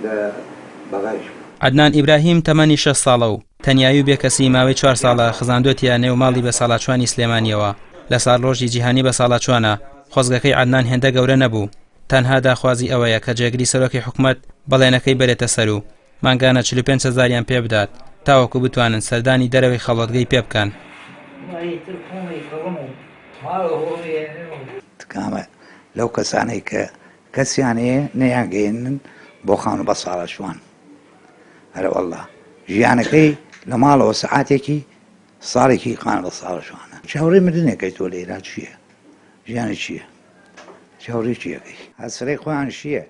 لە بەغایش بوو. عەدنان ئیبراهیم تەمەنی 6 ساڵە و تەنیایی و بێکەسی ماوەی چوار ساڵە خزاندووەتیە نێو ماڵی بەساڵاچووانی سلێمانییەوە. لە ساڵڕۆژی جیهانی بەساڵاچووانە، خۆزگەکەی عەدنان هێندە گەورە نەبوو، تەنها داخوازی ئەوەیە کە جێگری سەرۆکی حکومەت بەڵێنەکەی بەرێتە سەر و مانگانە 45 هەزاریان پێ بدات تاوەکو بتوانن سەردانی دەرەوەی خەڵوەتگەی پێ بکەن. تکامە لەو کەسانەی کە کەسیان هەیە نەیانگەیەنن بۆ خانوو بەساڵاچووان. ئەرەوەڵا ژیانەکەی لە ماڵەوە سەعاتێکی ساڵێکی خانە بە ساڵە شوانە چاوەڕێی مردنێکەی تۆ لێرا چییە ژیانی چییە چاوەڕێی چیەکەی هەسرەی خۆیان شییە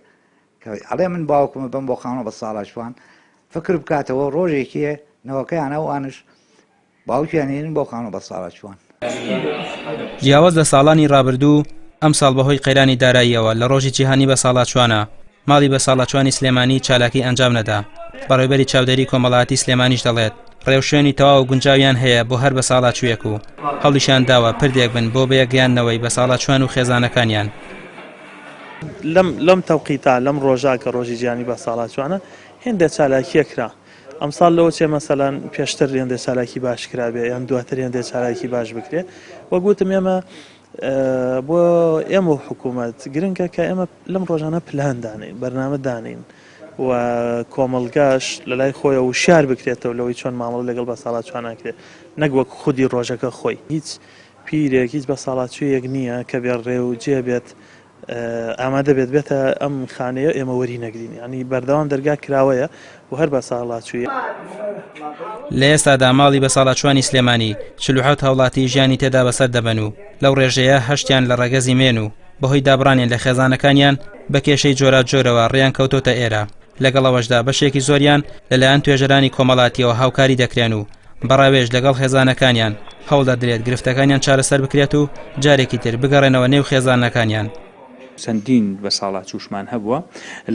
کە ئەڵێ من باوکمە بم بۆ خانە بە ساڵە شوان فکر بکاتەوە ڕۆژێکیە نەوەکەیان ئەوانش باوکیان هێنن بۆ خانوو بەساڵاچووان. جیاواز لە ساڵانی ڕابردوو، ئەمساڵ بەهۆی قەیرانی داراییەوە لە ڕۆژی جیهانی بەساڵاچووانە، ماڵی بەساڵاچووانی سلێمانی چالاکی ئەنجام نەدا، بەڕێوبەری چاودێری کۆمەڵایەتی سلێمانیش دەڵێت، ڕێوشوێنی تەواو گونجاویان هەیە بۆ هەر بەساڵاچوویەک و هەوڵیشیان داوە پردێک بن بۆ بەیەکگەیاندنەوەی بەساڵاچووان و خێزانەکانیان. لەم تەوقیتە، لەم ڕۆژە کە ڕۆژی جیهانی بەساڵاچووانە، هێندێ چالاکییە کرا. ئەمساڵ لەوە چێ مەسەلەن پێشتر هێندێ چالاکی باش کرابێ یان دواتر هێندێ چالاکی باش بکرێ وەک وتم ئێمە بۆ ئێمە و حکوومەت گرنگە کە ئێمە لەم ڕۆژانە پلان دانین بەرنامە دانین و کۆمەڵگاش لە لای خۆیەوە وشیار بکرێتەوە لەوەی چۆن مامەڵە لەگەڵ بەساڵاچوانان کرێت نەک وەک خودی ڕۆژەکە خۆی هیچ پیرێک هیچ بەساڵاچوویەک نییە کە بێ ڕێ و جێ بێت ئامادە بێت بێتە ئەم خانەیە ئێمە وەری نەگرین یانی بەردەوام دەرگا کراوەیە و هەر بە ساڵاچوویە. لە ئێستادا ماڵی بەساڵاچووانی سلێمانی 47 هاوڵاتی ژیانی تێدا بەسەر دەبەن و لەو ڕێژەیە هەشتیان لە ڕەگەزی مێن و بەهۆی دابڕانیان لە خێزانەکانیان بە کێشەی جۆراوجۆرەوە ڕێیان کەوتۆتە ئێرە لەگەڵ ئەوەشدا بەشێکی زۆریان لەلایەن توێژەرانی کۆمەڵاتیەوە هاوکاری دەکرێن و بە ڕاوێژ لەگەڵ خێزانەکانیان هەوڵدەدرێت گرفتەکانیان چارەسەر بکرێت و جارێکی تر بگەڕێنەوە نێو خێزانەکانیان. چەندین بەساڵاچووشمان هەبووە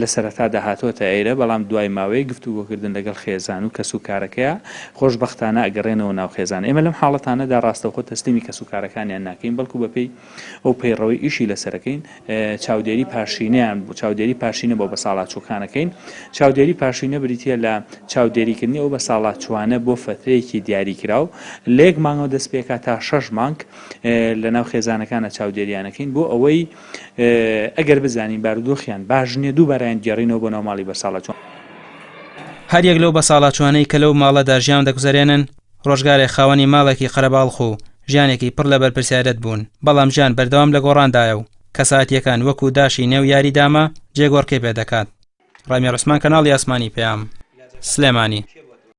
لە سەرەتادا هاتۆتە ئێرە، بەڵام دوای ماوەیەک گفتوگۆکردن لەگەڵ خێزان و کەسوکارەکەیا خۆشبەختانە ئەگەڕێنەوە ناو خێزان. ئێمە لەم حاڵەتانەدا ڕاستەوخۆ تەسلیمی کەسوکارەکانیان ناکەین، بەڵکو بەپێی ئەو پەیڕەوەی ئیشی لەسەرەکەین چاودێری پاشینەیان چاودێری پاشینە بۆ بەساڵاچووکان ئەکەین. چاودێری پاشینە بریتییە لە چاودێریکردنی ئەو بەساڵاچووانە بۆ فەترەیەکی دیاریکراو لە یەک مانگەوە دەست پێکات تا شەش مانگ لەناو خێزانەکانە چاودێریان ئەکەین بۆ ئەوەی ئەگەر بزانین بارودۆخیان باش نییە دووبارەیان گێڕینەوە بۆ ناو ماڵی بەساڵاچووان. هەر یەک لەو بەساڵاچووانەی کە لەو ماڵەدا ژیان دەگوزەرێنن ڕۆژگارێک خاوەنی ماڵێکی قەرەباڵخ و ژیانێکی پڕ لە بەرپرسیارەت بوون، بەڵام ژیان بەردەوام لە گۆڕاندایە و کەساتییەکان وەکو داشی نێو یاری دامە جێگۆڕکێ پێ دەکات. ڕامیار عوسمان کەناڵی ئاسمانی پەیام، سلێمانی.